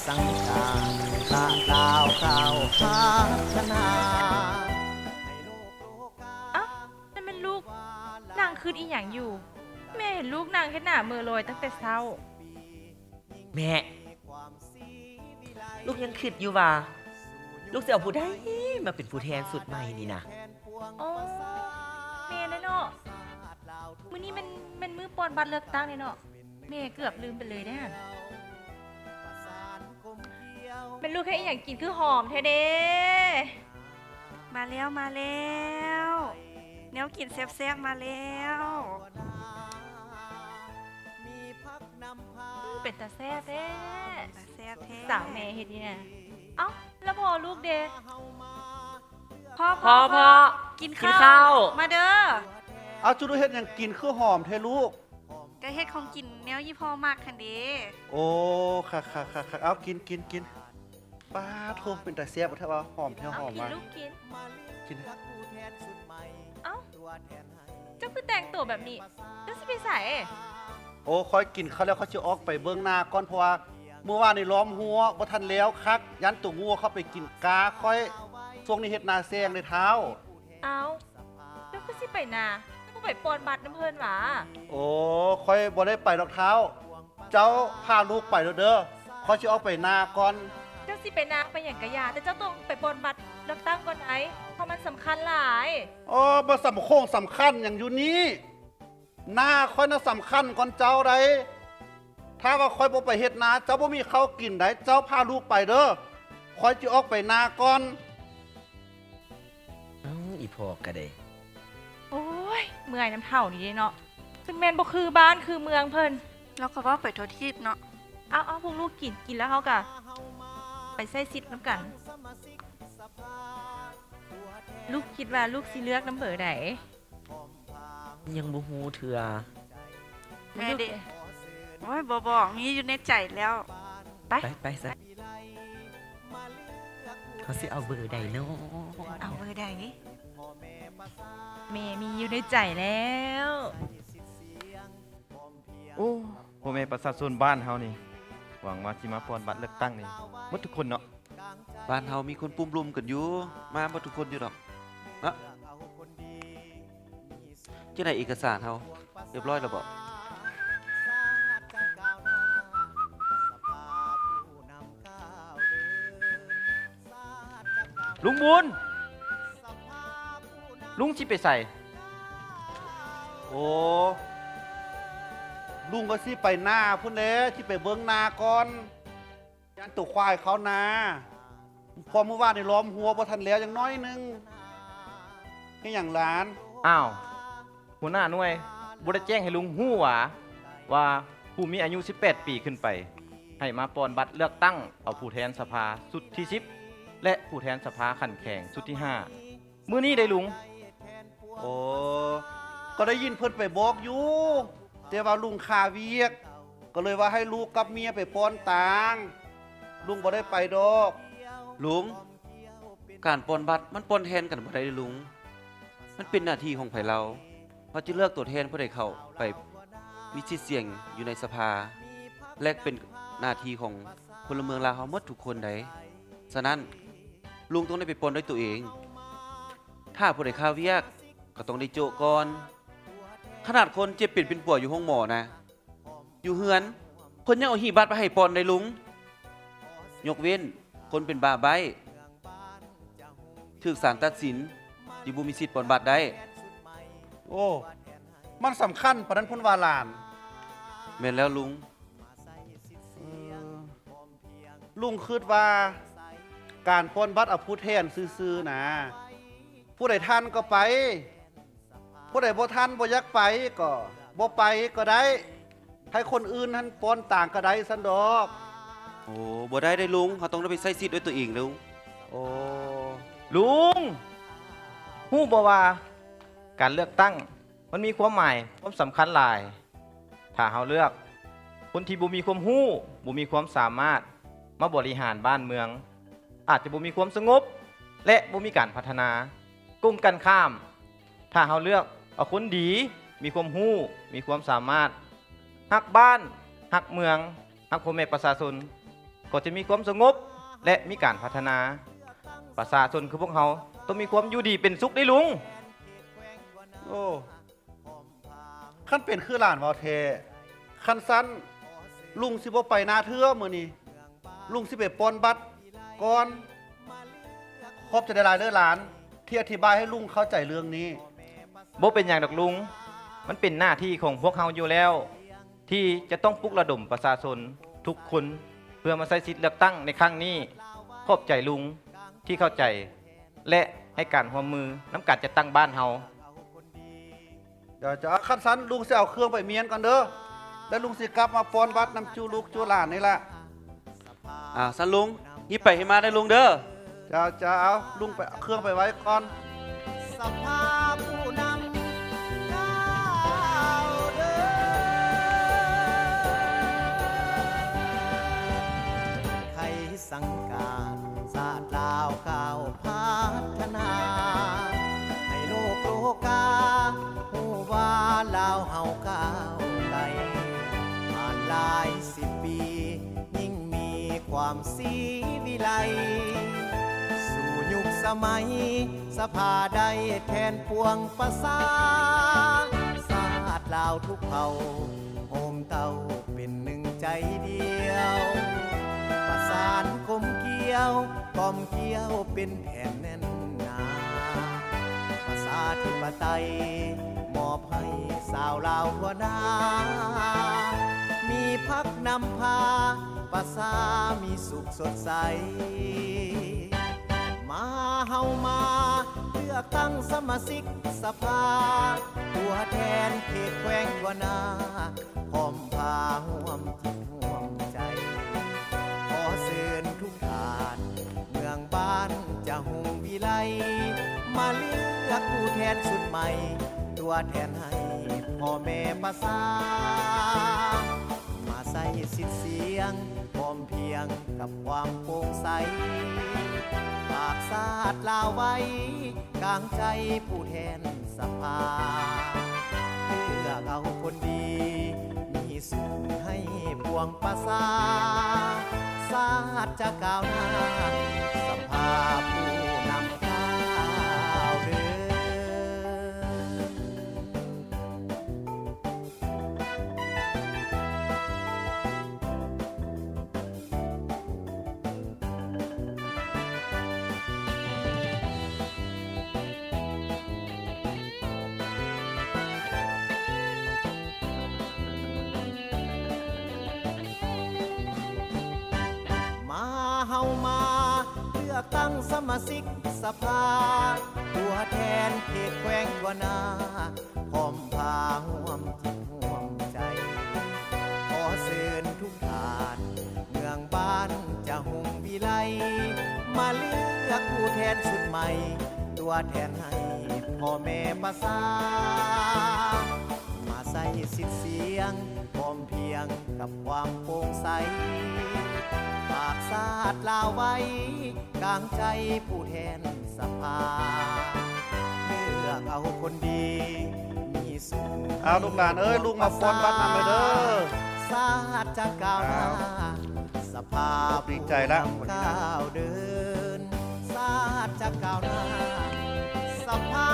ສັງການ ຂ້າກ່າວກ່າວພັດທະນາ ເອົ້າ ນັ້ນແມ່ນລູກນັ່ງຄຶດອີ່ຫຍັງຢູ່? ແມ່ເຫັນລູກນັ່ງເຮັດໜ້າເມີລອຍຕັ້ງແຕ່ເຊົ້າ. ແມ່ ລູກຍັງຄິດຢູ່ວ່າ ລູກຊິເອົາຜູ້ໃດມາເປັນຜູ້ແທນຊຸດໃໝ່ນີ້ນະ? ອໍ ແມ່ນແຫຼະເນາະ ມື້ນີ້ແມ່ນ ແມ່ນມື້ປ່ອນບັດເລືອກຕັ້ງເດ້ເນາະ ແມ່ເກືອບລືມໄປເລີຍເດ້ຫັ້ນ. ແມ່ນລູກເຮັດອີ່ຫຍັງກິນຄືຫອມແທ້ເດ? ມາແລ້ວ ມາແລ້ວ ແນວກິນແຊບໆ ມາແລ້ວ. ອື ເປັນຕາແຊບແທ້ ຕາແຊບແທ້ ສາວແມ່ເຮັດນີ້ນະ. ເອົ້າ ແລ້ວພໍ່ລູກເດ? ພໍ່ ພໍ່ ພໍ່ ພໍ່ ກິນ ກິນເຂົ້າ ເຂົ້າ ມາເດີ. ເອົາ ຈຸລູກເຮັດຫຍັງກິນຄືຫອມແທ້ລູກ? ກະເຮັດຂອງກິນແນວອີ່ພໍ່ມັກຫັ້ນເດ. ໂອ້ ຄັກໆໆໆ ເອົາ ກິນ ກິນ ກິນ. ປາໂທ້ ເປັນຕາແຊບແທ້ວ່າ ຫອມແທ້ ຫອມວ່າ. ເອົາ ກິນລູກກິນ ກິນ. ເອົ້າ ເຈົ້າຄືແຕ່ງໂຕແບບນີ້? ເຈົ້າຊິໄປໃສ? ໂອ້ ຂ້ອຍກິນເຂົ້າແລ້ວ ຂ້ອຍຊິອອກໄປເບິ່ງນາກ່ອນ ເພາະວ່າມື້ວານນີ້ລ້ອມຮົ້ວບໍ່ທັນແລ້ວຄັກ ຢ້ານໂຕງູເຂົ້າໄປກິນກາຂ້ອຍ. ຊ່ວງນີ້ເຮັດນາແຊງເດ້ທ້າວ. ເອົ້າ ເຈົ້າຄືຊິໄປນາ ເຈົ້າບໍ່ໄປປ່ອນບັດນຳເພິ່ນຫວາ? ໂອ້ ຂ້ອຍບໍ່ໄດ້ໄປດອກທ້າວ. ເຈົ້າພາລູກໄປໂລດເດີ ຂ້ອຍຊິອອກໄປນາກ່ອນ. ເຈົ້າຊິໄປນາໄປຫຍັງກະຢ່າ ແຕ່ເຈົ້າຕ້ອງໄປປ່ອນບັດເລືອກຕັ້ງກ່ອນໄດ໋ ເພາະມັນສຳຄັນຫຼາຍ. ໂອ້ ບໍ່ສຳຄົງສຳຄັນຫຍັງຢູ່ນີ້ ນາຂ້ອຍນະສຳຄັນກ່ອນເຈົ້າໃດ໋. ຖ້າວ່າຂ້ອຍບໍ່ໄປເຮັດນາ ເຈົ້າບໍ່ມີເຂົ້າກິນໃດ໋. ເຈົ້າພາລູກໄປເດີ ຂ້ອຍຊິອອກໄປນາກ່ອນ. ເອົ້າ ອີ່ພໍ່ກະເດ. ໂອ້ຍ ເມື່ອຍນຳເຖົ້ານີ້ເດເນາະ ຈັ່ງແມ່ນບໍ່ຄືບ້ານຄືເມືອງເພິ່ນ. ລາວກະເວົ້າໄປທົ່ວທີບເນາະ. ເອົາໆ ພວກລູກກິນ ກິນແລ້ວເຮົາກະໄປໃຊ້ສິດນຳກັນ. ລູກຄິດວ່າລູກຊິເລືອກນຳເບີໃດ? ຍັງບໍ່ຮູ້ເທື່ອ. ແມ່ເດ? ໂອ້ຍ ບໍ່ບອກ ມີຢູ່ໃນໃຈແລ້ວ. ໄປ ໄປ ໄປຊະ. ເຮົາຊິເອົາເບີໃດເນາະ? ເອົາເບີໃດ? ແມ່ມີຢູ່ໃນໃຈແລ້ວ. ໂອ້ ພໍ່ແມ່ປະຊາຊົນບ້ານເຮົານີ້ ຫວັງວ່າຊິມາປ່ອນບັດເລືອກຕັ້ງນີ້ໝົດທຸກຄົນເນາະ. ບ້ານເຮົາມີຄົນປຸ້ມລຸມກັນຢູ່ ມາໝົດທຸກຄົນຢູ່ດອກເນາະ. ຈັ່ງໃດເອກະສານເຮົາຮຽບຮ້ອຍແລ້ວບໍ? ລຸງບຸນ ລຸງຊິໄປໃສ? ໂອ້ ລຸງກະຊິໄປນາພຸ້ນແຫຼະ ຊິໄປເບິ່ງນາກ່ອນ. ຢ້ານໂຕຄວາຍເຂົ້ານາ ເພາະມື້ວານນີ້ລ້ອມຮົ້ວບໍ່ທັນແລ້ວ ຍັງໜ້ອຍໜຶ່ງ. ເຮັດຫຍັງຫຼານ? ອ້າວ ຫົວໜ້າໜ່ວຍບໍ່ໄດ້ແຈ້ງໃຫ້ລຸງຮູ້ຫວາ ວ່າຜູ້ມີອາຍຸສິບແປດປີຂຶ້ນໄປ ໃຫ້ມາປ່ອນບັດເລືອກຕັ້ງເອົາຜູ້ແທນສະພາຊຸດທີສິບ ແລະ ຜູ້ແທນສະພາຂັ້ນແຂວງຊຸດທີຫ້າ. ມື້ນີ້ເດ້ລຸງ. ໂອ້ ກະໄດ້ຍິນເພິ່ນໄປບອກຢູ່ ແຕ່ວ່າລຸງຄາວຽກ ກະເລີຍວ່າໃຫ້ລູກກັບເມຍໄປປ່ອນຕາງ ລຸງບໍ່ໄດ້ໄປດອກ. ລຸງ ການປ່ອນບັດມັນປ່ອນແທນກັນບໍ່ໄດ້ເດ້ລຸງ ມັນເປັນໜ້າທີ່ຂອງໃຜລາວ ເຮົາຈະເລືອກໂຕແທນຜູ້ໃດເຂົ້າໄປມີສິດສຽງຢູ່ໃນສະພາ ແລະ ເປັນໜ້າທີ່ຂອງພົນລະເມືອງລາວເຮົາໝົດທຸກຄົນໃດ໋. ສະນັ້ນ ລຸງຕ້ອງໄດ້ໄປປ່ອນດ້ວຍໂຕເອງ. ຖ້າຜູ້ໃດຄາວຽກກະຕ້ອງໄດ້ໂຈະກ່ອນ. ຂະໜາດຄົນເຈັບເປັນປິ່ນປົວຢູ່ໂຮງໝໍນະ ຢູ່ເຮືອນເພິ່ນຍັງເອົາຫີບບັດໄປໃຫ້ປ່ອນໄດ໋ລຸງ. ຍົກເວັ້ນຄົນເປັນບ້າໃບ້ ຖືກສານຕັດສິນ ຈຶ່ງບໍ່ມີສິດປ່ອນບັດໄດ້. ໂອ້ ມັນສຳຄັນປານນັ້ນພຸ້ນຫວາຫຼານ? ແມ່ນແລ້ວລຸງ. ເອີ ລຸງຄຶດວ່າການປ່ອນບັດເອົາຜູ້ແທນຊື່ໆນະ ຜູ້ໃດທັນກະໄປ ຜູ້ໃດບໍ່ທັນບໍ່ຢາກໄປກະບໍ່ໄປກະໄດ້ ໃຫ້ຄົນອື່ນຫັ້ນປ່ອນຕາງກະໄດ້ຊັ້ນດອກ. ໂອ້ ບໍ່ໄດ້ເດ້ລຸງ ເຮົາຕ້ອງໄດ້ໄປໃຊ້ສິດດ້ວຍໂຕເອງເດ້. ໂອ້ ລຸງ ຮູ້ບໍ່ວ່າການເລືອກຕັ້ງ ມັນມີຄວາມໝາຍຄວາມສຳຄັນຫຼາຍ. ຖ້າເຮົາເລືອກຄົນທີ່ບໍ່ມີຄວາມຮູ້ ບໍ່ມີຄວາມສາມາດມາບໍລິຫານບ້ານເມືອງ ອາດຈະບໍ່ມີຄວາມສະຫງົບ ແລະ ບໍ່ມີການພັດທະນາ. ກົງກັນຂ້າມ ຖ້າເຮົາເລືອກເອົາຄົນດີ ມີຄວາມຮູ້ ມີຄວາມສາມາດ ຮັກບ້ານ ຮັກເມືອງ ຮັກພໍ່ແມ່ປະຊາຊົນ ກໍຈະມີຄວາມສະຫງົບ ແລະ ມີການພັດທະນາ. ປະຊາຊົນຄືພວກເຮົາຕ້ອງມີຄວາມຢູ່ດີເປັນສຸກເດ້ລຸງ. ໂອ້ ຄັນເປັນຄືຫຼານເວົ້າແທ້, ຄັນຊັ້ນລຸງຊິບໍ່ໄປນາເທື່ອມື້ນີ້, ລຸງຊິໄປປ່ອນບັດກ່ອນ. ຂອບໃຈຫຼາຍໆເດີຫຼານ ທີ່ອະທິບາຍໃຫ້ລຸງເຂົ້າໃຈເລື່ອງນີ້. ບໍ່ເປັນຫຍັງດອກລຸງ, ມັນເປັນໜ້າທີ່ຂອງພວກເຮົາຢູ່ແລ້ວ ທີ່ຈະຕ້ອງປຸກລະດົມປະຊາຊົນທຸກຄົນ ເພື່ອມາໃຊ້ສິດເລືອກຕັ້ງໃນຄັ້ງນີ້. ຂອບໃຈລຸງທີ່ເຂົ້າໃຈ ແລະ ໃຫ້ການຮ່ວມມືນຳການຈັດຕັ້ງບ້ານເຮົາ. ດຽວຈະ ຄັນຊັ້ນລຸງຊິເອົາເຄື່ອງໄປມຽນກ່ອນເດີ ແລ້ວລຸງຊິກັບມາປ່ອນບັດນຳຈູລູກຈູຫຼານນີ້ລະ. ອ່າ ຊັ້ນລຸງ ຮີບໄປຮີບມາເດີລຸງເດີ. ເຈົ້າ ເຈົ້າ ເອົາ ລຸງໄປເອົາເຄື່ອງໄປໄວ້ກ່ອນ. ສະພາຜູ້ນຳກ້າວເດີນ ໄຂສັງການຊາດລາວກ້າວພັດທະນາ ໃຫ້ໂລກໂລກາຮູ້ວ່າລາວເຮົາກ້າວໄກ ຜ່ານຫຼາຍສິບປີ ຍິ່ງມີຄວາມສີວິໄລ ສູ່ຍຸກສະໄໝ ສະພາໄດ້ແທນປວງປະຊາ ຊາດລາວທຸກເຜົ່າ ໂຮມເຕົ້າເປັນໜຶ່ງໃຈດຽວ ປະສານກົມກຽວ ກອມກຽວເປັນແຜ່ນແໜ້ນໜາ ປະຊາທິປະໄຕ ມອບໃຫ້ຊາວລາວທົ່ວໜ້າ ມີພັກນຳພາ ປະຊາມີສຸກສົດໃສ ມາເຮົາມາເລືອກຕັ້ງສະມາຊິກສະພາ ຕົວແທນເຂດແຂວງທົ່ວໜ້າ ພ້ອມພາຮ່ວມຈິດຮ່ວມໃຈ ຂໍເຊີນທຸກທ່ານ ເມືອງບ້ານຈະຮຸ່ງວິໄລ ມາເລືອກຜູ້ແທນຊຸດໃໝ່ ຕົວແທນໃຫ້ພໍ່ແມ່ປະຊາ ມາໃຊ້ສິດສຽງ ພ້ອມພຽງກັບຄວາມໂປ່ງໃສ ຝາກຊາດລາວໄວ້ ກາງໃຈຜູ້ແທນສະພາ ເລືອກເອົາຄົນດີ ມີສຸກໃຫ້ປວງປະຊາ ຊາດຈະກ້າວໜ້າ ສະພາຜູ້ນຳກ້າວເດີນ. ມາເຮົາມາເລືອກຕັ້ງສະມາຊິກສະພາ ຕົວແທນເຂດແຂວງທົ່ວໜ້າ ພ້ອມພາຮ່ວມຈິດຮ່ວມໃຈ ຂໍເຊີນທຸກທ່ານ ເມືອງບ້ານຈະຮຸ່ງວິໄລ ມາເລືອກຜູ້ແທນຊຸດໃໝ່ ຕົວແທນໃຫ້ພໍ່ແມ່ປະຊາ ມາໃຊ້ສິດສຽງ ພ້ອມພຽງກັບຄວາມໂປ່ງໃສ ຝາກຊາດລາວໄວ້ ກາງໃຈຜູ້ແທນສະພາ ເລືອກເອົາຄົນດີ ມີສຸກ ເອົາລູກຫຼານເອີຍ ລຸງມາປ່ອນບັດນຳເດີ ຊາດຈະກ້າວໜ້າ ເອົາ ສະພາ ດີໃຈລະ ຜູ້ນຳກ້າວເດີນ ຊາດຈະກ້າວໜ້າ ສະພາ